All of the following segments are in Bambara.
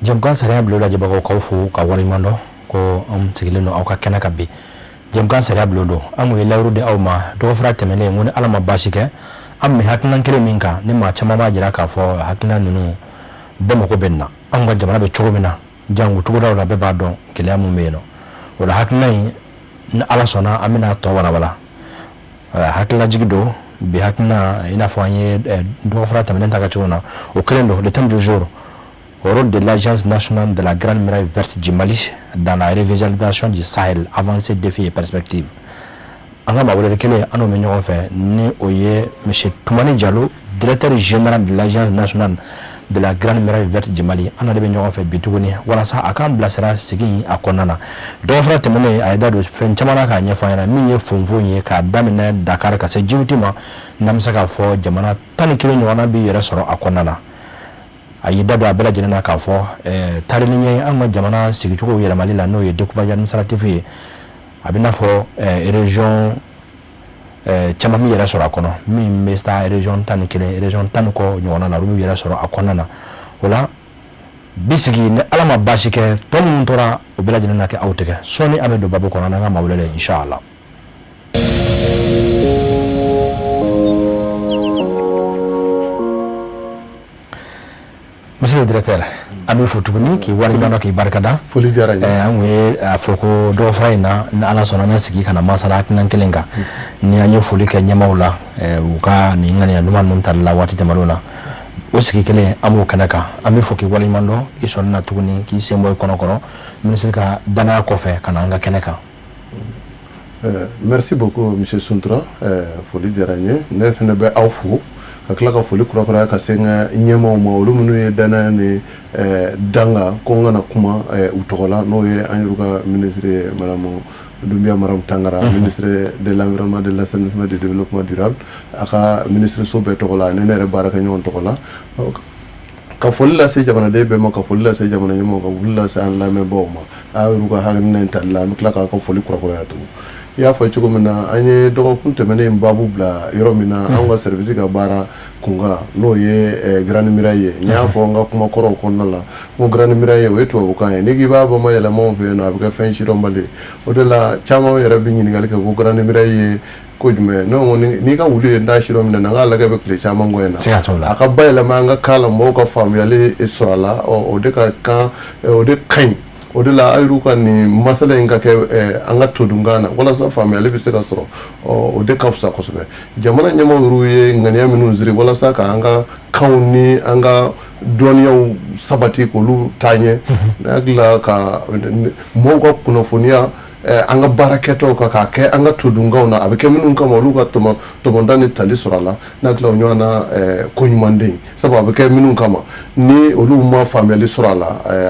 Jɛmukan sariya bulon lajɛbagaw, k'aw fo ka waleɲuman dɔn ko an sigilen don aw ka kɛnɛ kan bi. Jɛmukan sariya bulon don. An kun ye layiru di aw ma dɔgɔfura tɛmɛnen ko ni Ala ma baasi kɛ, an bɛ hakilina kelen min kan, ni maa caman b'a jira k'a fɔ hakilina ninnu bɛɛ mako bɛ nin na. Anw ka jamana bɛ cogo min na, jango togodaw la, bɛɛ b'a dɔn gɛlɛya min bɛ yen nɔ. O la, hakilina in, ni Ala sɔnna, an bɛna tɔ walawala. Hakililajigi don bi. Hakilina, i n'a fɔ an ye dɔgɔfura tɛmɛnen ta kɛ cogo min na, o kelen don. Le thème du jour: rôle de l'Agence nationale de la Grande Muraille Verte du Mali dans la revitalisation du Sahel, avancées, défis et perspectives. An ka maa weleli kelen, an n'o bɛ ɲɔgɔn fɛ, ni o ye monsieur Tumani Jalo, directeur général de l'Agence nationale de la Grande Muraille Verte du Mali. An n'ale bɛ ɲɔgɔn fɛ bi tuguni walasa a k'an bilasira sigi a kɔnɔna na. Dɔgɔfura tɛmɛnen, a ye da don fɛn caman na k'a ɲɛfɔ an ɲɛna, min ye fonfon ye k'a daminɛ Dakar ka se Djibouti ma, n'an bɛ se k'a fɔ jamana 11 ɲɔgɔnna b'i yɛrɛ sɔrɔ a kɔnɔna na. A y'i da don a bɛɛ lajɛlen na k'a fɔ taarili ɲɛ an ka jamana sigicogo yɛlɛmali la, n'o ye découpage administratif ye, a bɛ n'a fɔ région caman b'i yɛrɛ sɔrɔ a kɔnɔ, min bɛ taa région 11, région tan ni kɔ ɲɔgɔnna la, olu b'u yɛrɛ sɔrɔ a kɔnɔna na. O la bi sigi, ni Ala ma baasi kɛ, tɔ minnu tora, o bɛɛ lajɛlen na kɛ aw tɛgɛ. Sɔɔni an bɛ don babu kɔnɔ n'an ka maa welelen, inshallah. Monsieur le directeur, an b'i fo tuguni k'i waleɲuman dɔn, k'i barikada. Foli diyara n ye. An kun ye a fɔ ko dɔgɔfura in na, ni Ala sɔnna, an sigi ka na masala hakilina kelen kan. Ni an ye foli kɛ ɲɛmaaw la u ka nin ŋaniya ɲuman ninnu tali la waati tɛmɛnlenw na, o sigi kelen an b'o kɛnɛ kan. An bɛ fo k'i waleɲuman dɔn, i sɔnni na tuguni k'i sen bɔ i kɔnɔ kɔrɔ minisiri ka danaya kɔfɛ ka na an ka kɛnɛ kan. Merci beaucoup, monsieur Suntura. Foli diyara n ye. Ne fana bɛ aw fo ka tila ka foli kurakuraya ka se n ka ɲɛmaaw ma, olu minnu ye danaya ni danga ko n kana kuma u tɔgɔ la, n'o ye an yɛrɛ ka ministre ye, madame Doumbia Maram Tangara, ministre de l'Environnement, de l'Assainissement, du Développement durable, a ka ministre so bɛɛ tɔgɔ la ani ne yɛrɛ baarakɛɲɔgɔn tɔgɔ la, ka foli lase jamanaden bɛɛ ma, ka foli lase jamana ɲɛmɔgɔw, ka foli lase an lamɛnbaaw ma. A y'u ka hakilina in tali la, an bɛ tila k'a ka foli kurakuraya tugun. I y'a fɔ cogo min na, an ye dɔgɔkun tɛmɛnen baabu bila yɔrɔ min na, anw ka service ka baara kunkan, n'o ye Grande Muraille ye. N y'a fɔ n ka kuma kɔrɔw kɔnɔna la ko Grande Muraille, o ye tubabukan ye. N'i k'i b'a bayɛlɛma anw fɛ yen nɔ, a bɛ kɛ fɛn sidɔnbali ye. O de la caman yɛrɛ bɛ ɲininkali kɛ ko Grande Muraille ye ko jumɛn. Ne ko n'i ka wulu ye da sidɔn minɛ na, n k'a lajɛ bɛ tile caman kɔ in na, a ka bayɛlɛma an ka kan la, mɔgɔw ka faamuyali sɔrɔ a la, o de ka kan, o de ka ɲi. O de la a y'u ka nin masala in ka kɛ an ka todunkan na walasa faamuyali bɛ se ka sɔrɔ, o de ka fisa kosɛbɛ. Jamana ɲɛmaaw yɛrɛ ye ŋaniya minnu siri walasa k'an ka kanw ni an ka dɔnniyaw sabati k'olu taa ɲɛ, ne hakili la ka mɔgɔw ka kunnafoniya an ka baarakɛtɔw kan k'a kɛ an ka todunkanw na, a bɛ kɛ minnu kama, olu ka tɔmɔda ni tali sɔrɔ a la. Ne hakili la o ɲɔgɔn na ko ɲuman den, sabu a bɛ kɛ minnu kama, ni olu ma faamuyali sɔrɔ a la,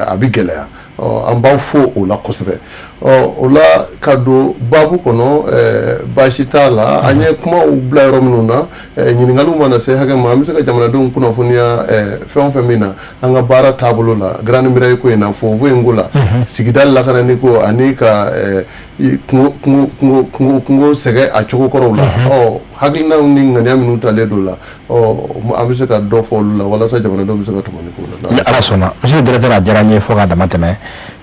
a bɛ gɛlɛya. An b'aw fo o la kosɛbɛ. O la ka don baabu kɔnɔ, baasi t'a la. An ye kumaw bila yɔrɔ minnu na, ɲininkaliw mana se hakɛ ma, an bɛ se ka jamanadenw kunnafoniya fɛn o fɛn min na an ka baara taabolo la, Grande Muraille ko in na, fofo in ko la, sigida lakanani ko ani ka kungo sɛgɛ a cogo kɔrɔw la, hakilinaw ni ŋaniya minnu talen don la, an bɛ se ka dɔ fɔ olu la walasa jamanadenw bɛ se ka tɔmɔ ni ko la. Ni Ala sɔnna, monsieur le directeur, a diyara n ye fo k'a dama tɛmɛ,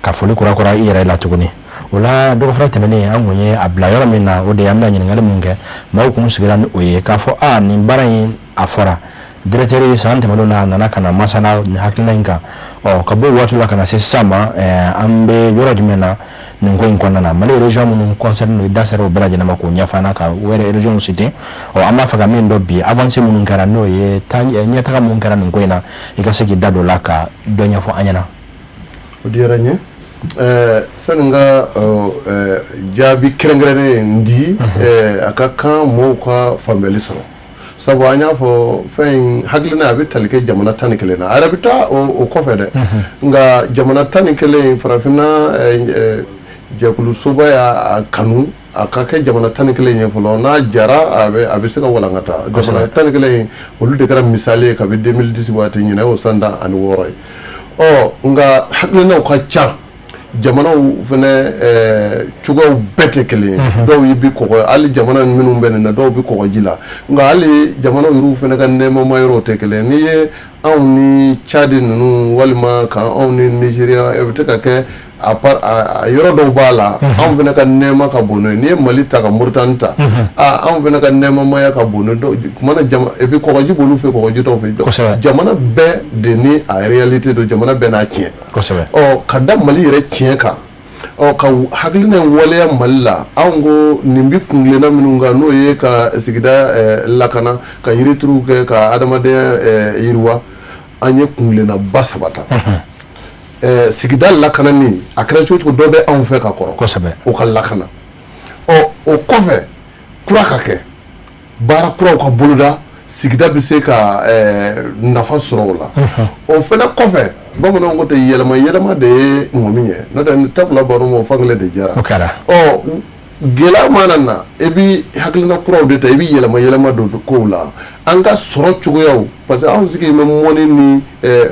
ka foli kura kura i yɛrɛ la tuguni. O la dɔgɔfura tɛmɛnen, an kun ye a bila yɔrɔ min na, o de ye an bɛna ɲininkali mun kɛ. Maaw kun sigira ni o ye k'a fɔ a nin baara in, a fɔra directeur ye san tɛmɛnenw na, a nana ka na masala nin hakilina in kan. Ɔ ka bɔ o waati la ka na se sisan ma, an bɛ yɔrɔ jumɛn na nin ko in kɔnɔna na? Mali région minnu concerné don, i da sera o bɛɛ lajɛlen ma k'o ɲɛfɔ an na, ka wɛrɛ région cité. Ɔ an b'a fɛ ka min dɔn bi, avancée minnu kɛra, n'o ye ɲɛtaga minnu kɛra nin ko in na, i ka se k'i da don o la ka dɔ ɲɛfɔ an ɲɛna. O diyara n ye. Sani n ka jaabi kɛrɛnkɛrɛnnen in di, a ka kan mɔgɔw ka faamuyali sɔrɔ, sabu an y'a fɔ fɛn in hakilina a bɛ tali kɛ jamana 11 na. A yɛrɛ bɛ taa o kɔfɛ dɛ, nka jamana 11 in, farafinna jɛkulusoba y'a kanu a ka kɛ jamana 11 ye fɔlɔ. N'a jara, a bɛ se ka walankata. Jamana 11 in, olu de kɛra misali ye kabi 2010 waati, ɲinɛ o san 16 ye. Ɔ nka hakilinaw ka ca. Jamanaw fana cogoyaw bɛɛ tɛ kelen ye. Dɔw bɛ kɔgɔ, hali jamana minnu bɛ nin na, dɔw bɛ kɔgɔji la, nka hali jamanaw yɛrɛw fana ka nɛɛmama yɔrɔw tɛ kelen. N'i ye anw ni Tchad ninnu walima ka anw ni Nigeria, e bɛ se ka kɛ a yɔrɔ dɔw b'a la, anw fana ka nɛɛma ka bon n'o ye. N'i ye Mali ta ka Mauritanie ta, anw fana ka nɛɛmamaya ka bon n'o ye. Tuma na et puis kɔgɔji b'olu fɛ, kɔgɔji t'anw fɛ. Jamana bɛɛ de ni a réalité don, jamana bɛɛ n'a tiɲɛ. Ɔ, ka da Mali yɛrɛ tiɲɛ kan, ɔ, ka hakilina in waleya Mali la, anw ko nin bɛ kuntilenna minnu kan, n'o ye ka sigida lakana, ka yirituru kɛ, ka adamadenya yiriwa, an ye kuntilennaba saba ta. Sigida lakanani, a kɛra cogo cogo, dɔ bɛ anw fɛ ka kɔrɔ, o ka lakana. Ɔ, o kɔfɛ, kura ka kɛ, baara kuraw ka boloda, sigida bɛ se ka nafa sɔrɔ o la. O fana kɔfɛ, bamananw ko ten, yɛlɛma yɛlɛma de ye ŋɔmi ye, n'o tɛ tabula baro ma, o fankelen de jara. Ɔ, gɛlɛya mana na, i bɛ hakilina kuraw de ta, i bɛ yɛlɛma yɛlɛma don kow la, an ka sɔrɔ cogoyaw, parce que anw sigi bɛ mɔni ni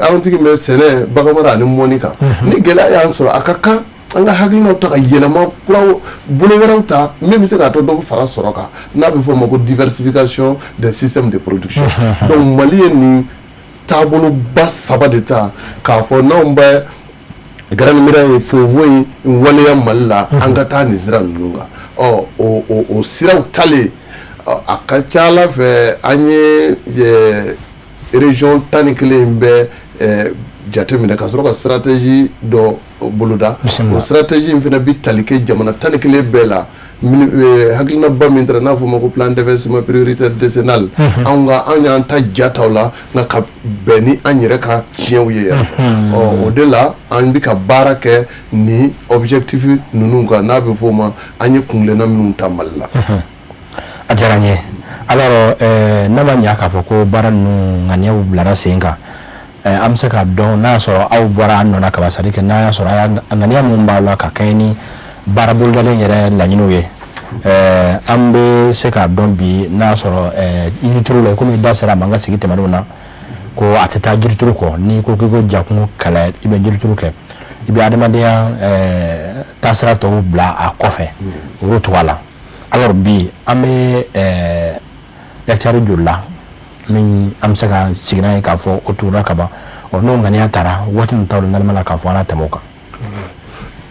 anw sigi bɛ sɛnɛ, baganmara ani mɔni kan. Ni gɛlɛya y'an sɔrɔ, a ka kan an ka hakilinaw ta ka yɛlɛma kuraw, bolo wɛrɛw ta min bɛ se k'a to dɔ bɛ fara sɔrɔ kan, n'a bɛ fɔ o ma ko diversification des systèmes de production. Donc Mali ye nin taaboloba saba de ta k'a fɔ n'anw bɛ Grande Muraille fofo in waleya Mali la, an ka taa nin sira ninnu kan. Ɔ, o siraw talen, a ka ca Ala fɛ, an ye région 11 in bɛɛ jateminɛ ka sɔrɔ ka stratégie dɔ boloda. O stratégie in fana bɛ tali kɛ jamana 11 bɛɛ la. Hakilinaba min taara, n'a fɔ ma ko plan d'investissement prioritaire décennal, anw ka anw y'an ta ja ta o la, nka ka bɛn ni an yɛrɛ ka tiɲɛw ye yan. Ɔ, o de la an bɛ ka baara kɛ ni objectif ninnu kan, n'a bɛ fɔ o ma an ye kuntilenna minnu ta Mali la. A diyara n ye. Alors, n'a ma ɲa k'a fɔ ko baara ninnu ŋaniyaw bilara sen kan, an bɛ se k'a dɔn n'a y'a sɔrɔ aw bɔra a nɔ na kaban, c'est à dire que n'a y'a sɔrɔ a y'a ŋaniya min b'aw la ka kɛɲɛ ni baara bolodalen yɛrɛ laɲiniw ye, an bɛ se k'a dɔn bi n'a y'a sɔrɔ yirituru la, komi i da sera a ma an ka sigi tɛmɛnenw na ko a tɛ taa jirituru kɔ. N'i ko k'i ko jakungo kɛlɛ, i bɛ jirituru kɛ, i bɛ adamadenya taasira tɔw bila a kɔfɛ, olu tugu a la. Alors bi an bɛ hectare joli la min an bɛ se ka sigi n'a ye k'a fɔ o tugura ka ban? Ɔ, n'o ŋaniya taara waati min taw la, n'ale la k'a fɔ an na tɛmɛ o kan.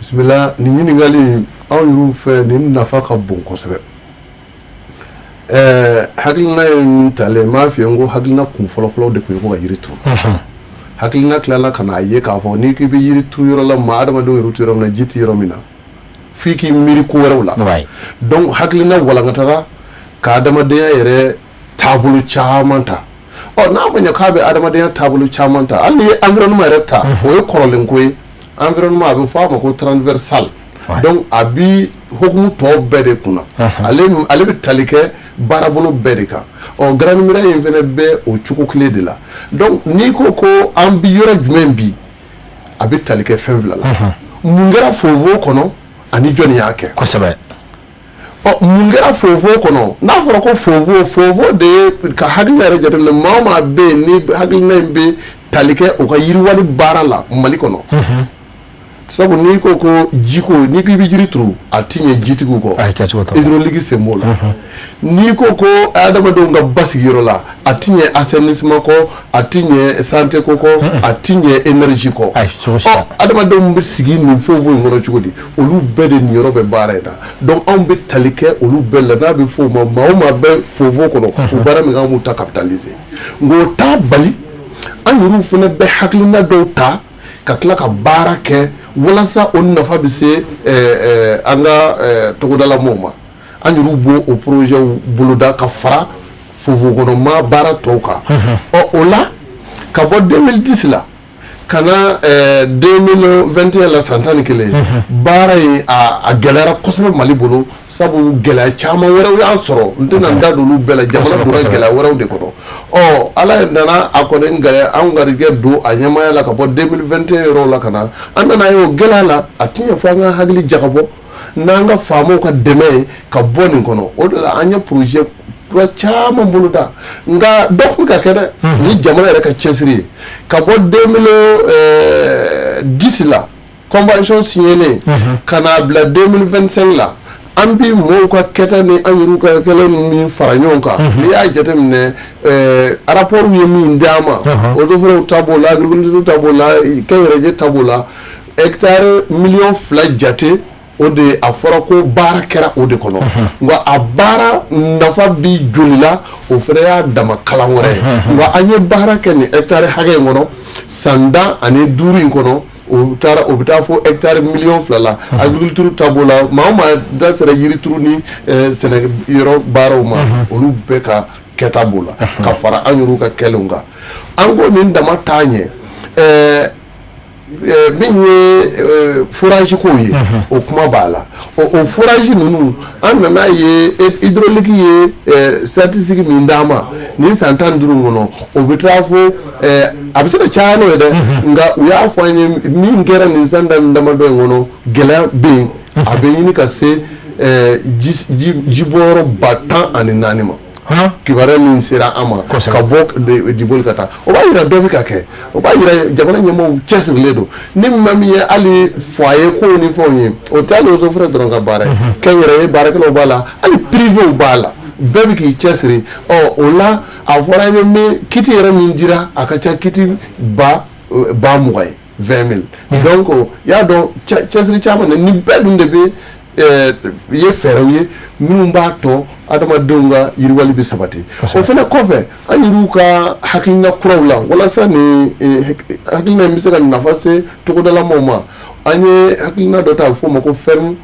Bisimila. Nin ɲininkali, anw yɛrɛw fɛ, nin nafa ka bon kosɛbɛ. Hakilina ye min talen, n b'a f'i ye n ko hakilina kun fɔlɔfɔlɔ de tun ye ko ka yiri turu. Hakilina tilala ka n'a ye k'a fɔ n'i k'i bɛ yiri turu yɔrɔ la, maa adamadenw yɛrɛ tɛ yɔrɔ min na, ji tɛ yɔrɔ min na, f'i k'i miiri ko wɛrɛw la. Donc hakilina walankatara ka adamadenya yɛrɛ taabolo caman ta. Ɔ, n'a ma ɲɛ k'a bɛ adamadenya taabolo caman ta, hali n'i ye environnement yɛrɛ ta, o ye kɔrɔlen ko ye. Environnement, a bɛ fɔ a ma ko transversal. Donc a bi hokumu tɔ bɛɛ de kunna, ale bɛ tali kɛ baarabolo bɛɛ de kan. Ɔ, Grande Muraille in fana bɛ o cogo kelen de la. Donc n'i ko ko an bi yɔrɔ jumɛn bi, a bɛ tali kɛ fɛn fila la: mun kɛra fofo kɔnɔ ani jɔnni y'a kɛ. Ɔ, mun kɛra fofo kɔnɔ? N'a fɔra ko fofo, fofo de ye ka hakilina yɛrɛ jateminɛ, maa o maa bɛ yen ni hakilina in bɛ tali kɛ o ka yiriwali baara la Mali kɔnɔ. Sabu n'i ko ko jiko, n'i ko i bɛ jiri turu, a ti ɲɛ jitigiw kɔ. Ayi, kɛcogo t'o la. Hydraulique sen b'o la. N'i ko ko adamadenw ka basigi yɔrɔ la, a ti ɲɛ assainissement kɔ, a ti ɲɛ santé ko kɔ, a ti ɲɛ énergie kɔ. Ayi, cogo si la. Ɔ, adamadenw bɛ sigi nin fɛn fɛn in kɔnɔ cogo di? Olu bɛɛ de niyɔrɔ bɛ baara in na. Donc anw bɛ tali kɛ olu bɛɛ la, n'a bɛ f'o ma maa o maa bɛ fofo kɔnɔ, o baara min k'an b'u ta capitaliser. Nka o t'a bali an yɛrɛw fana bɛ hakilina dɔw ta ka tila ka baara kɛ walasa o nafa bɛ se an ka togodala mɔgɔw ma. An yɛrɛw b'o o projet boloda ka fara fofo kɔnɔ maa baara tɔw kan. Ɔ, o la, ka bɔ 2010 la ka na 2021 la, san 11 baara in, a gɛlɛyara kosɛbɛ Mali bolo, sabu gɛlɛya caman wɛrɛw y'a sɔrɔ. N tɛna n da don olu bɛɛ la. Jamana donna gɛlɛya wɛrɛw de kɔnɔ. Ɔ, Ala ye nana a kɔni gɛlɛya, anw garijɛgɛ don a ɲɛmaaya la ka bɔ 2021 yɔrɔw la ka na, an nana ye o gɛlɛya la, a ti ɲɛ fɔ an ka hakili jagabɔ n'an ka faamaw ka dɛmɛ ye ka bɔ nin kɔnɔ. O de la an ye projet kura caman boloda, nka dɔ tun bɛ ka kɛ dɛ ni jamana yɛrɛ ka cɛsiri ye ka bɔ 2010 la. Convention signélen ka n'a bila 2025 la, an bi mɔgɔw ka kɛta ni an yɛrɛw ka kɛlɛ min fara ɲɔgɔn kan, n'i y'a jateminɛ, rapport ye min d'an ma, eaux et forêts ta b'o la, agriculture ta b'o la, kɛnyɛrɛye ta b'o la, hectare 2 miliyɔn jate, o de a fɔra ko baara kɛra o de kɔnɔ. Nka a baara nafa bi joli la, o fana y'a dama kalan wɛrɛ ye. Nka an ye baara kɛ nin hectare hakɛ in kɔnɔ san 15 in kɔnɔ, o taara, o bɛ taa fɔ hectare 2 miliyɔn la. Agriculture ta b'o la, maa o maa da sera yirituru ni sɛnɛ yɔrɔ baaraw ma, olu bɛɛ ka kɛta b'o la ka fara an yɛrɛw ka kɛlenw kan. An ko nin dama t'a ɲɛ. Min ye forage ko ye, o kuma b'a la. O forage ninnu, an nana ye hydraulique ye statistique min d'an ma nin san 15 kɔnɔ, o bɛ taa fo, a bɛ se ka caya n'o ye dɛ, nka u y'a fɔ an ye min kɛra nin san tan damadɔ in kɔnɔ, gɛlɛya bɛ yen, a bɛ ɲini ka se jibɔyɔrɔ 14,000 ma. Kibaruya min sera an ma ka bɔ Diboli ka taa, o b'a yira dɔ bɛ ka kɛ, o b'a yira jamana ɲɛmaaw cɛsirilen don. Ni maa min ye hali foyer kow ni fɛnw ye, o tɛ hali eaux et forêts dɔrɔn ka baara ye, kɛnyɛrɛye baarakɛlaw b'a la, hali privéw b'a la, bɛɛ bɛ k'i cɛsiri. Ɔ, o la a fɔra an ye min kit yɛrɛ min dira, a ka ca kit ba 20,000 ye, 20 000. Donc i y'a dɔn, cɛsiri caman na, nin bɛɛ dun de bɛ ye fɛɛrɛw ye minnu b'a tɔ adamadenw ka yiriwali bɛ sabati. O fana kɔfɛ, an yɛrɛw ka hakilina kuraw la, walasa nin hakilina in bɛ se ka nafa se togodala maaw ma, an ye hakilina dɔ ta, a bɛ f'o ma ko ferme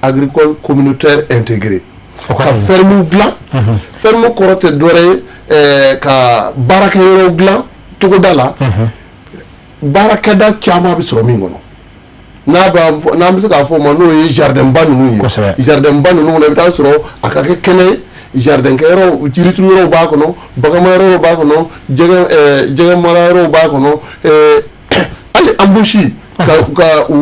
agricole communautaire intégrée, ka ferme dilan. Ferme kɔrɔ tɛ dɔwɛrɛ ye, ka baarakɛyɔrɔw dilan togoda la, baarakɛda caman bɛ sɔrɔ min kɔnɔ, n'a b'a n'an bɛ se k'a fɔ o ma, n'o ye jardin ba ninnu ye. Jardin ba ninnu kɔnɔ, i bɛ taa sɔrɔ a ka kɛ kɛnɛ ye, jardin kɛyɔrɔ, jirituru yɔrɔw b'a kɔnɔ, baganma yɔrɔw b'a kɔnɔ, jɛgɛ mara yɔrɔw b'a kɔnɔ, hali embouche ka u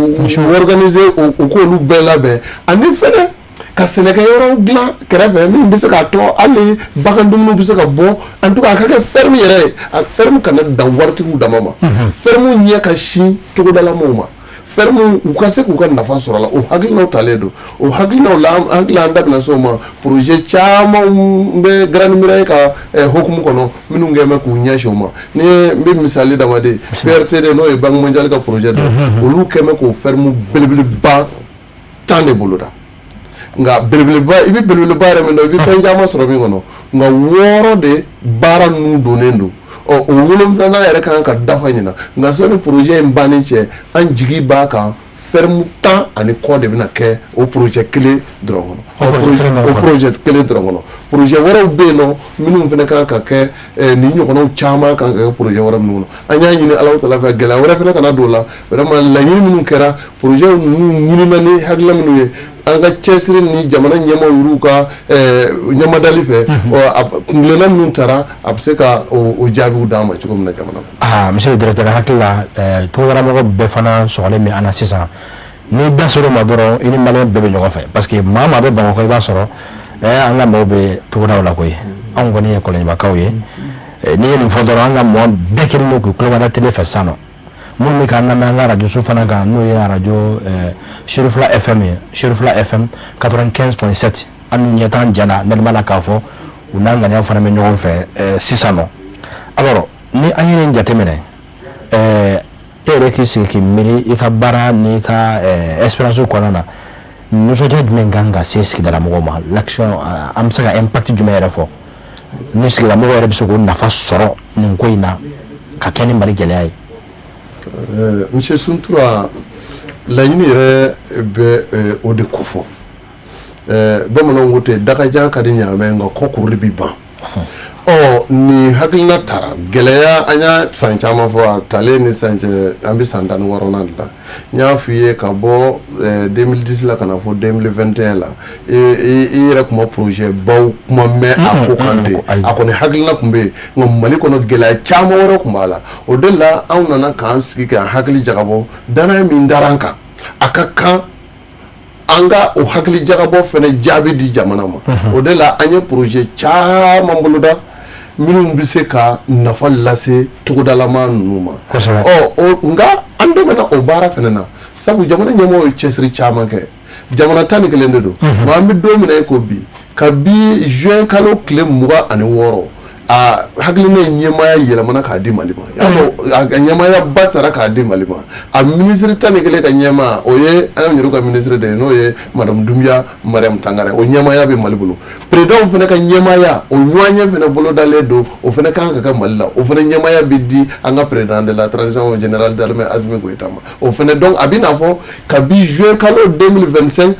organiser, u k'olu bɛɛ labɛn, ani fɛnɛ ka sɛnɛkɛyɔrɔw dilan kɛrɛfɛ min bɛ se k'a tɔ hali bagan dumuni bɛ se ka bɔ. En tout cas, a ka kɛ ferme yɛrɛ ye. A ferme kana dan waritigiw dama ma, ferme ɲɛ ka sin togodala maaw ma, ferme u ka se k'u ka nafa sɔrɔ a la. O hakilinaw talen don, o hakilinaw la, an hakili an da bɛna se o ma. Projet caman bɛ Grande Muraille ka hokumu kɔnɔ minnu kɛn bɛ k'u ɲɛsin o ma. Ni ye, n bɛ misali dama di, PRTD, n'o ye Banque mondiale ka projet dɔ ye, olu kɛn bɛ k'o ferme belebeleba 10 de boloda. Nka belebeleba, i bɛ belebeleba yɛrɛ min dɔn, i bɛ fɛn caman sɔrɔ min kɔnɔ, nka wɔɔrɔ de baara ninnu donnen don. Ɔ, o wolonfilanan yɛrɛ kan ka dafa ɲina. Nka sɔnni projet in bannen cɛ, an jigi b'a kan, ferme tan ani kɔ de bɛna kɛ o projet kelen dɔrɔn kɔnɔ, o projet kelen dɔrɔn kɔnɔ. Projet wɛrɛw bɛ yen nɔ minnu fana kan ka kɛ, nin ɲɔgɔnnaw caman kan ka kɛ projet wɛrɛ minnu kɔnɔ. An y'a ɲini Alahu taala fɛ, gɛlɛya wɛrɛ fana kana don o la. Vraiment, laɲini minnu kɛra, projet ninnu ɲinina ni hakilina minnu ye, an ka cɛsiri ni jamana ɲɛmaaw yɛrɛw ka ɲɛmadali fɛ, kuntilenna minnu taara, a bɛ se ka o jaabiw d'an ma cogo min na jamana kɔnɔ. Aa, monsieur le directeur, hakili la, togodalamɔgɔ bɛɛ fana sɔgɔlen bɛ an na sisan. N'i da ser'o ma dɔrɔn, i ni maliyɛn bɛɛ bɛ ɲɔgɔn fɛ, parce que maa maa bɛ Bamakɔ, i b'a sɔrɔ an ka maaw bɛ togodaw la koyi. Anw kɔni ye kɔlɔnjɛbakaw ye. N'i ye nin fɔ dɔrɔn, an ka mɔgɔ bɛɛ kɛlen don k'u tulomada télé fɛ sisan nɔ. Minnu bɛ k'an lamɛn an ka radio so fana kan, n'o ye radio Serifila FM ye, Serifila FM 95.7, an ɲɛ t'an ja la nɛnɛma la k'a fɔ u n'an ŋaniya fana bɛ ɲɔgɔn fɛ sisan nɔ. Alors, ni an ye nin jateminɛ, e yɛrɛ k'i sigi k'i miiri i ka baara n'i ka expérience kɔnɔna na, nisɔndiya jumɛn kan ka se sigidala mɔgɔw ma? L'action, an bɛ se ka impact jumɛn yɛrɛ fɔ ni sigidala mɔgɔw yɛrɛ bɛ se k'o nafa sɔrɔ nin ko in na ka kɛ ni Mali gɛlɛya ye? Monsieur Suntura, laɲini yɛrɛ bɛ o de kofɔ. Bamananw ko ten, dakajan ka di ɲaamɛ, nka kɔ kuruli bi ban. Ɔ, nin hakilina taara gɛlɛya, an y'a san caman fɔ, a talen ni sisan cɛ, an bɛ san 16nan de la. N y'a f'i ye, ka bɔ 2010 la ka na fɔ 2021 la, i yɛrɛ tun ma projet baw kuma mɛn a ko kan ten. A kɔni hakilina tun bɛ yen, nka Mali kɔnɔ gɛlɛya caman wɛrɛ tun b'a la. O de la anw nana k'an sigi k'an hakili jagabɔ. Danaya min dara an kan, a ka kan an ka o hakili jagabɔ fɛnɛ jaabi di jamana ma. O de la an ye projet caman boloda minnu bɛ se ka nafa lase togodalama ninnu ma. Ɔ, o nka An dɛmɛna o baara fana na, sabu jamana ɲɛmɔgɔw ye cɛsiri caman kɛ. Jamana 11 de don, nka an bɛ don min na i ko bi, kabi juin kalo tile 26, a hakilina in ɲɛmaaya yɛlɛmana k'a di Mali ma. Y'a dɔn, a ɲɛmaaya ba taara k'a di Mali ma. A minisiri 11 ka ɲɛmaa, o ye an yɛrɛ ka minisiri de ye, n'o ye Madame Doumbia Mariam Tangara. O ɲɛmaaya bɛ Mali bolo. Président fana ka ɲɛmaaya, o ɲɔgɔnye fana bolodalen don, o fana kan ka kɛ Mali la. O fana ɲɛmaaya bɛ di an ka président de la transition, général d'armée Assimi Goïta ma. O fana, donc a bɛ n'a fɔ kabi juin kalo 2025,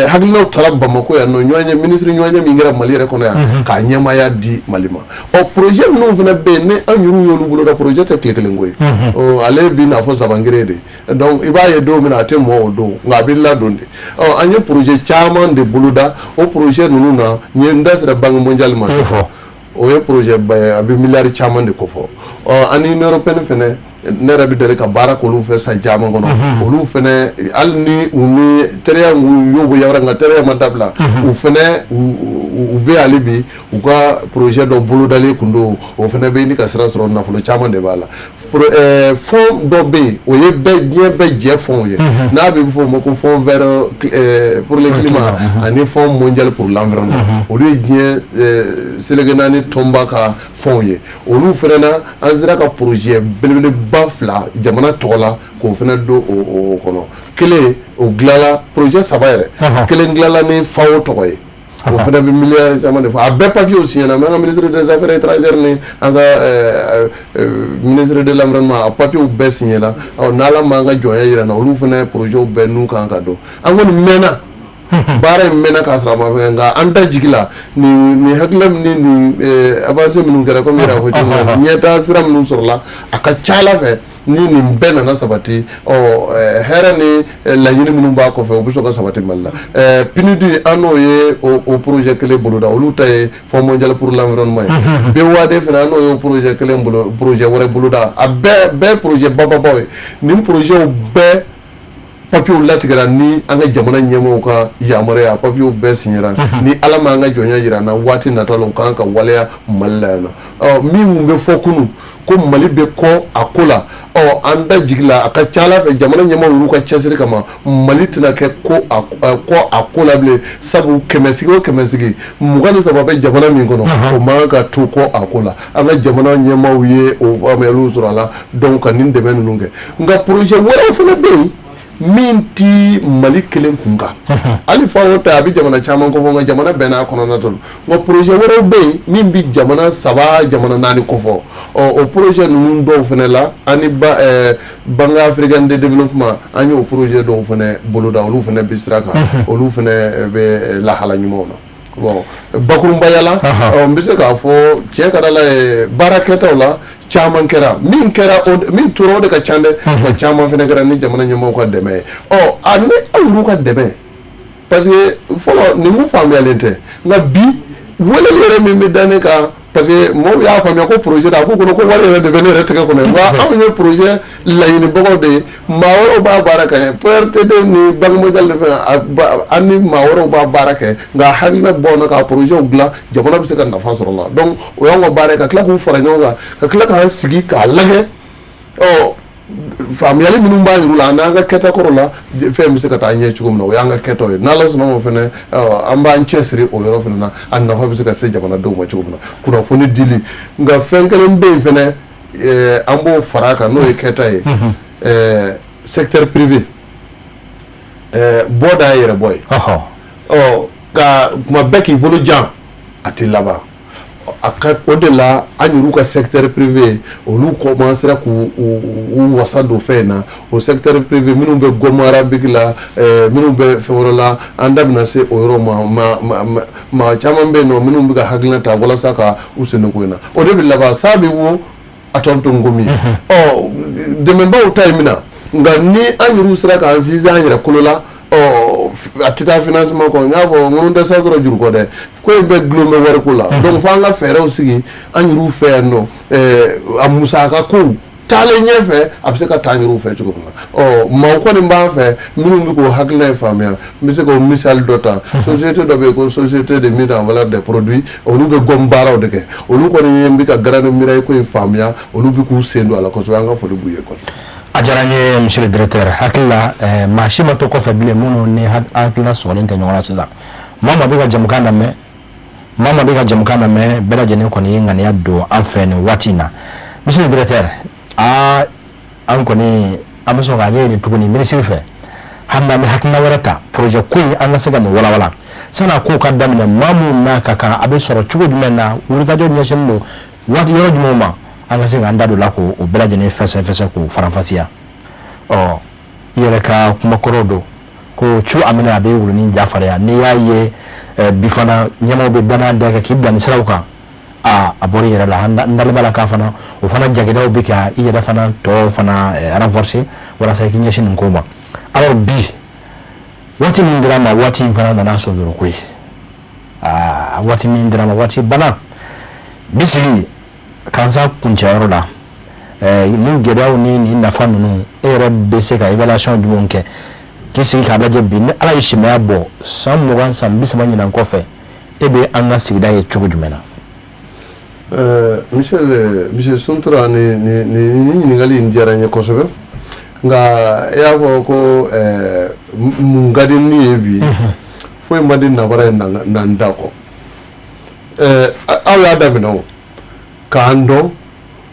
hakilinaw taara Bamakɔ yan nɔ, ɲɔgɔnye minisiri ɲɔgɔnye min kɛra Mali yɛrɛ kɔnɔ yan, k'a ɲɛmaaya di Mali ma. Ɔ, projet minnu fana bɛ yen, ni an yɛrɛw y'olu boloda, projet tɛ tile kelen ko ye. Ɔ, ale bɛ n'a fɔ zabangere de. Donc i b'a ye don min na, a tɛ mɔ o don, nka a bɛ ladon de. Ɔ, an ye projet caman de boloda. O projet ninnu na, n ye n da sera Banque mondiale ma, o ye projet ba ye, a bɛ miliyari caman de kofɔ. Ɔ, ani Union européenne fɛnɛ, ne yɛrɛ bɛ deli ka baara k'olu fɛ san caman kɔnɔ. Olu fɛnɛ, hali ni u ni teriya y'o bɔ yawara, nka teriya ma dabila. U fɛnɛ u bɛ hali bi u ka projet dɔ bolodalen kun don. O fɛnɛ bɛ ɲini ka sira sɔrɔ, nafolo caman de b'a la. Fonds dɔ bɛ yen, o ye bɛɛ diɲɛ bɛɛ jɛ fonds ye, n'a bɛ fɔ o ma ko Fonds vert pour le climat ani Fonds mondial pour l'environnement. Olu ye diɲɛ seleke naani tɔnba ka fonds ye. Olu fɛnɛ na, an sera ka projet belebeleba fila jamana tɔgɔ la k'o fɛnɛ don o kɔnɔ. Kelen o dilanla, projet saba yɛrɛ, kelen dilanla ni FAO tɔgɔ ye, o fana bɛ miliyari caman de fɔ. A bɛɛ papiyew signé na, mais an ka ministre des Affaires étrangères ni an ka ministre de l'Environnement, a papiyew bɛɛ signé la. Ɔ, n'Ala m'an ka jɔnya yira n na, olu fana projets bɛɛ n'u kan ka don. An kɔni mɛnna baara in, mɛnna k'a sɔrɔ a ma fɛn, nka an da jigi la nin hakilina min ni nin avancée minnu kɛra, komi yɛrɛ y'a fɔ cogo min na, ɲɛtaa sira minnu sɔrɔla, a ka ca Ala fɛ, ni nin bɛɛ nana sabati, ɔ, hɛrɛ ni laɲini minnu b'a kɔfɛ, o bɛ sɔn ka sabati Mali la. PNUD, an n'o ye o projet kelen boloda, olu ta ye Fonds mondial pour l'environnement ye. BOAD fana, an n'o ye o projet kelen bolo, projet wɛrɛ boloda. A bɛɛ bɛɛ projet bababaw ye. Nin projet bɛɛ papiyew latigɛra ni an ka jamana ɲɛmɔgɔw ka yamaruya, a papiyew bɛɛ signera. Ni Ala m'an ka jɔnya jira an na, waati nata la, u kan ka waleya Mali la yan nɔ. Ɔ, min kun bɛ fɔ kunun ko Mali bɛ kɔ a ko la, ɔ, an da jigi la, a ka ca Ala fɛ, jamana ɲɛmɔgɔw y'u ka cɛsiri kama, Mali tɛna kɛ ko a kɔ a ko la bilen, sabu kɛmɛ sigi o kɛmɛ sigi, 23 bɛ jamana min kɔnɔ, o man kan ka to kɔ a ko la. An ka jamana ɲɛmaaw ye o faamuyaliw sɔrɔ a la, donc ka nin dɛmɛ ninnu kɛ. Nka projet wɛrɛw fana bɛ yen min ti Mali kelen kun kan. Hali FAO ta, a bɛ jamana caman kofɔ, nka jamana bɛɛ n'a kɔnɔna to. Nka projet wɛrɛw bɛ yen min bɛ jamana saba, jamana naani kofɔ. Ɔ, o projet ninnu dɔw fana la, ani ba Banque africaine de développement, an y'o projet dɔw fana boloda. Olu fana bɛ sira kan, olu fana bɛ lahala ɲumanw na. Bon, bakurunbaya la, n bɛ se k'a fɔ tiɲɛ ka d'Ala ye, baara kɛtaw la caman kɛra. Min kɛra, min tora, o de ka ca dɛ, nka caman fana kɛra ni jamana ɲɛmɔgɔw ka dɛmɛ ye. Ɔ, a ni aw y'u ka dɛmɛ, parce que fɔlɔ nin kun faamuyalen tɛ, nka bi weleli yɛrɛ min bɛ da ne kan, parce que mɔgɔw y'a faamuya ko projet a b'u kɔnɔ ko wari yɛrɛ de bɛ ne yɛrɛ tɛgɛ kɔnɔ. Nka anw ye projet laɲinibagaw de ye, maa wɛrɛw b'a baara kɛ. PRTD ni Banque mondiale de fɛn, an ni maa wɛrɛw b'a baara kɛ, nka hakilina bɔ na ka projet dilan, jamana bɛ se ka nafa sɔrɔ la. Donc o y'anw ka baara ye, ka tila k'u fara ɲɔgɔn kan, ka tila k'an sigi k'a lajɛ. Ɔ, faamuyali minnu b'a yir'u la, an n'an ka kɛta kɔrɔ la, fɛn bɛ se ka taa ɲɛ cogo min na, o y'an ka kɛtaw ye. N'Ala sɔnna ma fɛnɛ, an b'an cɛsiri o yɔrɔ fɛnɛ na, a nafa bɛ se ka se jamanadenw ma cogo min na, kunnafoni dili. Nka fɛn kelen bɛ yen fɛnɛ, an b'o fara a kan, n'o ye kɛta ye, secteur privé bɔ da ye yɛrɛ bɔ ye. Ɔ, ka kuma bɛɛ k'i bolo jan, a tɛ laban. A ka o de la, an yɛrɛw ka secteur privé, olu commencera k'u u wasa don fɛn in na. O secteur privé minnu bɛ gomme arabique la, minnu bɛ fɛn wɛrɛ la, an da bɛna se o yɔrɔ ma. Maa caman bɛ yen nɔ minnu bɛ ka hakilina ta walasa ka u sen don ko in na. O de bɛ laban sa bɛ wo a tɔ bɛ to nkomi ye. Ɔ, dɛmɛbaaw ta ye min na, nka ni an yɛrɛw sera k'an sinsin an yɛrɛ kolo la, ɔ, a tɛ taa financement kɔ. N y'a fɔ, ŋunu tɛ sa sɔrɔ juru kɔ dɛ, ko in bɛɛ gulon bɛ wariko la. Donc fo an ka fɛɛrɛw sigi an yɛrɛw fɛ yan nɔ, a musaka kow taalen ɲɛfɛ, a bɛ se ka taa an yɛrɛw fɛ cogo min na. Ɔ, maaw kɔni b'an fɛ minnu bɛ k'o hakilina in faamuya. N bɛ se k'o misali dɔ ta: société dɔ bɛ yen ko Société de mise en valeur des produits, olu bɛ gomme baaraw de kɛ. Olu kɔni bɛ ka Grande Muraille ko in faamuya, olu bɛ k'u sen don a la kosɛbɛ. An ka foli b'u ye kosɛbɛ. A diyara n ye, monsieur le directeur. Hakili la, maa si ma to kɔfɛ bilen minnu ni hakilina sɔgɔlen tɛ ɲɔgɔn na sisan. Maa maa bɛ ka jamukan lamɛn, maa maa bɛ ka jamukan lamɛn, bɛɛ lajɛlen kɔni ye ŋaniya don an fɛ nin waati in na. Monsieur le directeur, aa, an kɔni an bɛ sɔn k'a ɲɛɲini tuguni minisiri fɛ, hali n'an bɛ hakilina wɛrɛ ta projet ko in, an ka se ka nin walawala san'a kow ka daminɛ. Maa minnu n'a ka kan, a bɛ sɔrɔ cogo jumɛn na, wulikajɔ ɲɛsinnen don waati yɔrɔ jumɛnw ma, an ka se k'an da don la k'o bɛɛ lajɛlen fɛsɛfɛsɛ, k'o faranfasiya. Ɔ, i yɛrɛ ka kumakɔrɔ don ko cu a minɛ, a bɛ wulunin ja farinya. N'i y'a ye bi fana ɲɛmaaw bɛ danaya da kɛ k'i bila nin siraw kan, aa, a bɔra i yɛrɛ la. N dalen b'a la k'a fana o fana jagɛdaw bɛ ka i yɛrɛ fana tɔ fana renforcer walasa i k'i ɲɛsin nin ko ma. Alors bi, waati min dira ma, waati in fana nana sɔrɔ ko ye. Aa, waati min dira ma, waati bana bi sigi kansa kuncɛyɔrɔ la. Nin gɛlɛyaw ni nin nafa ninnu, e yɛrɛ bɛ se ka évaluation jumɛn kɛ k'i sigi k'a lajɛ bi, ni Ala ye simaya bɔ san 20, san 30 ɲinan kɔfɛ, e bɛ an ka sigida ye cogo jumɛn na? Michel, monsieur Suntura, ni ɲininkali in diyara n ye kosɛbɛ. Nka i y'a fɔ ko mun ka di ni ye bi, foyi man di nabara ye na n da kɔ. Aw y'a daminɛ o k'an dɔn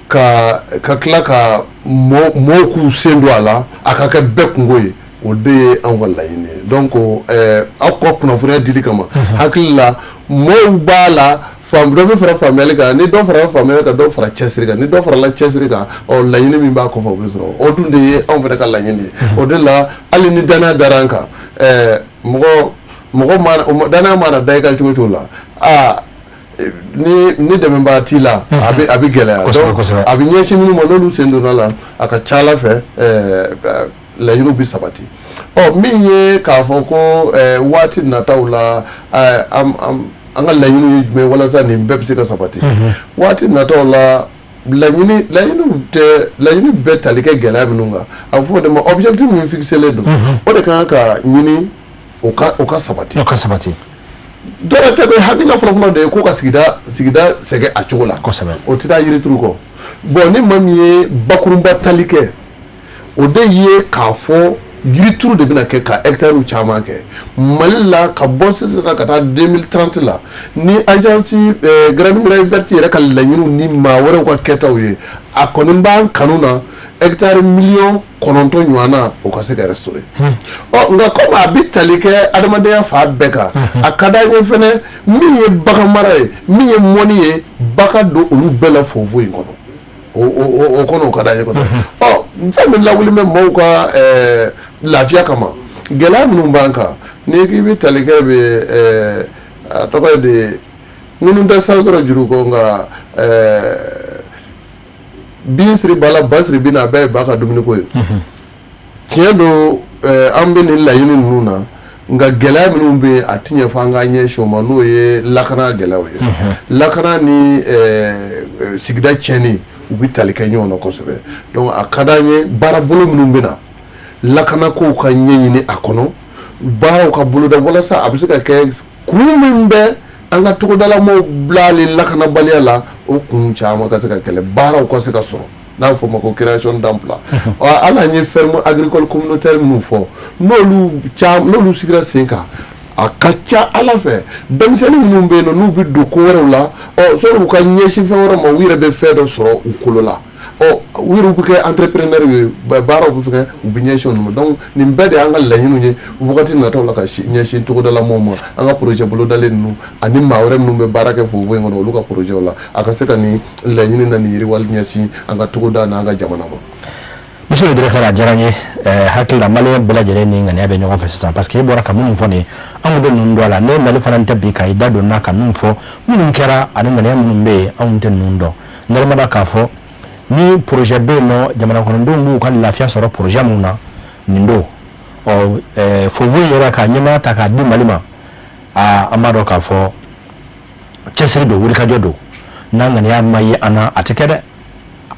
ka tila ka mɔɔw k'u sen don a la, a ka kɛ bɛɛ kungo ye. O de ye anw ka laɲini ye. Donc aw ka kunnafoniya dili kama, hakili la mɔɔw b'a la, dɔ bɛ fara faamuyali kan. Ni dɔ fara faamuyali kan, dɔ fara cɛsiri kan. Ni dɔ farala cɛsiri kan, ɔ, laɲini min b'a kɔfɛ, o bɛ sɔrɔ. O dun de ye anw fana ka laɲini ye. O de la, hali ni danaya dara an kan, mɔgɔ mana danaya mana da i kan cogo cogo la, aa, ni dɛmɛbaa t'i la, a bɛ gɛlɛya. Donc a bɛ ɲɛsin minnu ma, n'olu sen donna la, a ka ca Ala fɛ, laɲiniw bɛ sabati. Ɔ, min ye k'a fɔ ko waati nataw la, an ka laɲiniw ye jumɛn walasa nin bɛɛ bɛ se ka sabati waati nataw la, laɲiniw tɛ, laɲini bɛɛ tali kɛ gɛlɛya minnu kan, a bɛ fɔ o de ma objectif min fixelen don, o de ka kan ka ɲini o ka sabati. O ka sabati. Dɔwɛrɛ tɛ, bɛ hakilina fɔlɔfɔlɔ de ye ko ka sigida sɛgɛn a cogo la. O tɛ taa yirituru kɔ. Bon, ni maa min ye bakurunba tali kɛ, o de ye k'a fɔ yirituru de bɛna kɛ ka hectares caman kɛ Mali la, ka bɔ sisan ka taa 2030 la, ni agence Grande Muraille Verte yɛrɛ ka laɲiniw ni maa wɛrɛw ka kɛtaw ye, a kɔni b'an kanu na hectare 9 miliyɔn ɲɔgɔn na, o ka se ka restaurer. Ɔ, nka komi a bɛ tali kɛ adamadenya fan bɛɛ kan, a ka d'an ye fɛnɛ, min ye bagan mara ye, min ye mɔni ye, ba ka don olu bɛɛ la fofo in kɔnɔ. O kɔnɔ, o ka d'an ye kosɛbɛ. Ɔ, fɛn min lawuli bɛ maaw ka lafiya kama, gɛlɛya minnu b'an kan, n'i k'i bɛ tali kɛ bi, a tɔgɔ ye di, minnu tɛ san sɔrɔ juru kɔ, nka bin siri ba la, ba siri bin na, a bɛɛ ye ba ka dumuniko ye. Tiɲɛ don, an bɛ nin laɲini ninnu na, nka gɛlɛya minnu bɛ yen, a ti ɲɛ fɔ an k'an ɲɛsin o ma, n'o ye lakana gɛlɛyaw ye. Lakana ni sigida tiɲɛni, u bɛ tali kɛ ɲɔgɔn na kosɛbɛ. Donc a ka d'an ye, baarabolo minnu bɛ na, lakanakow ka ɲɛɲini a kɔnɔ, baaraw ka boloda walasa a bɛ se ka kɛ kun min bɛ an ka togodalamɔgɔw bilalen lakanabaliya la, o kun caman ka se ka kɛlɛ, baaraw ka se ka sɔrɔ, n'a bɛ fɔ o ma ko création d'emploi. Hali an ye ferme agricole communautaire minnu fɔ, n'olu sigira sen kan, a ka ca Ala fɛ, denmisɛnnin minnu bɛ yen nɔ, n'u bɛ don ko wɛrɛw la, ɔ, sɔnni u ka ɲɛsin fɛn wɛrɛ ma, u yɛrɛ bɛ fɛn dɔ sɔrɔ u kolo la. Ɔ, u yɛrɛ bɛ kɛ entrepreneur ye, baaraw bɛ fɛ u bɛ ɲɛsin olu ma. Donc nin bɛɛ de y'an ka laɲiniw ye wagati nataw la, ka ɲɛsin togodalamɔgɔw ma, an ka projet bolodalen ninnu ani maa wɛrɛ minnu bɛ baara kɛ fofo in kɔnɔ, olu ka projet la, a ka se ka nin laɲini na nin yiriwali ɲɛsin an ka togoda n'an ka jamana ma. Monsieur le directeur, a diyara n ye. Hakili la, maliyɛn bɛɛ lajɛlen ni ŋaniya bɛ ɲɔgɔn fɛ sisan, parce que e bɔra ka minnu fɔ nin ye, anw bɛ ninnu dɔn a la. Ne Mali fana tɛ bi ka i da don n na ka min fɔ, minnu kɛra ani ŋaniya minnu bɛ yen, anw tɛ ninnu dɔn. N dalen b'a k'a fɔ ni projet bɛ yen nɔ, jamana kɔnɔdenw b'u ka lafiya sɔrɔ projet mun na, nin don. Ɔ, fofo in yɛrɛ ka ɲɛmaaya ta k'a di Mali ma, aa, an b'a dɔn k'a fɔ cɛsiri don, wulikajɔ don. N'a ŋaniya ma ye an na, a tɛ kɛ dɛ.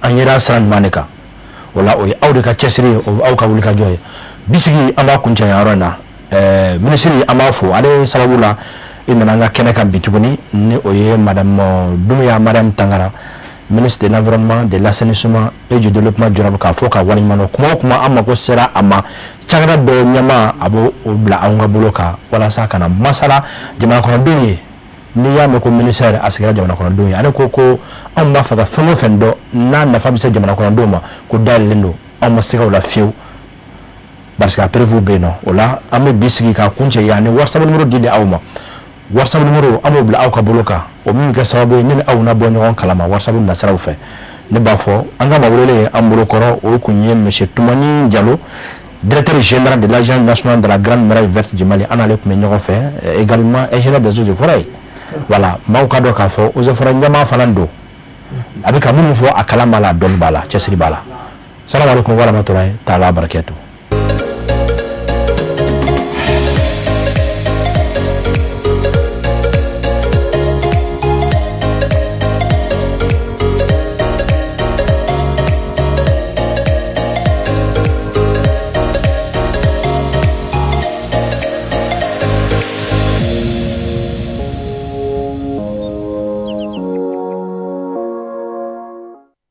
An yera sira ɲuman de kan. O la, o ye aw de ka cɛsiri ye, o ye aw ka wulikajɔ ye. Bisigi, an b'a kuncɛ yan yɔrɔ in na. Minisiri, an b'a fo ale sababu la i nana an ka kɛnɛ kan bi tuguni, ni o ye madame Dumuya Mariam Tangara. Ministre de l'Environnement, de l'Assainissement et du Développement durable, k'a fɔ ka waleɲuman dɔn. Kuma o kuma an mako sera a ma, cakɛda dɔ ɲɛmaa, a b'o o bila anw ka bolo kan walasa ka na masala jamana kɔnɔdenw ye. N'i y'a mɛn ko ministère, a sigira jamana kɔnɔdenw ye. Ale ko ko anw b'a fɛ ka fɛn o fɛn dɔn n'a nafa bɛ se jamana kɔnɔdenw ma, ko dayɛlɛlen don, anw ma siga o la fiyewu, parce que a preuve bɛ yen nɔ. O la, an bɛ bi sigi k'a kuncɛ yan ni WhatsApp numéro di aw ma. WhatsApp numéro, an b'o bila aw ka bolo kan, o min bɛ kɛ sababu ye ne ni aw na bɔ ɲɔgɔn kalama WhatsApp nasiraw fɛ. Ne b'a fɔ an ka maa welelen an bolo kɔrɔ, o tun ye monsieur Tumani Jalo, directeur général de l'Agence nationale de la Grande Muraille Verte du Mali. An n'ale tun bɛ ɲɔgɔn fɛ, également ingénieur des eaux et forêts. Voilà, maaw ka dɔn k'a fɔ eaux et forêts ɲɛmaa fana don. A bɛ ka minnu fɔ, a kalan b'a la, a dɔnni b'a la, cɛsiri b'a la. Salamu aleykum warahmatulahi taala barakatu.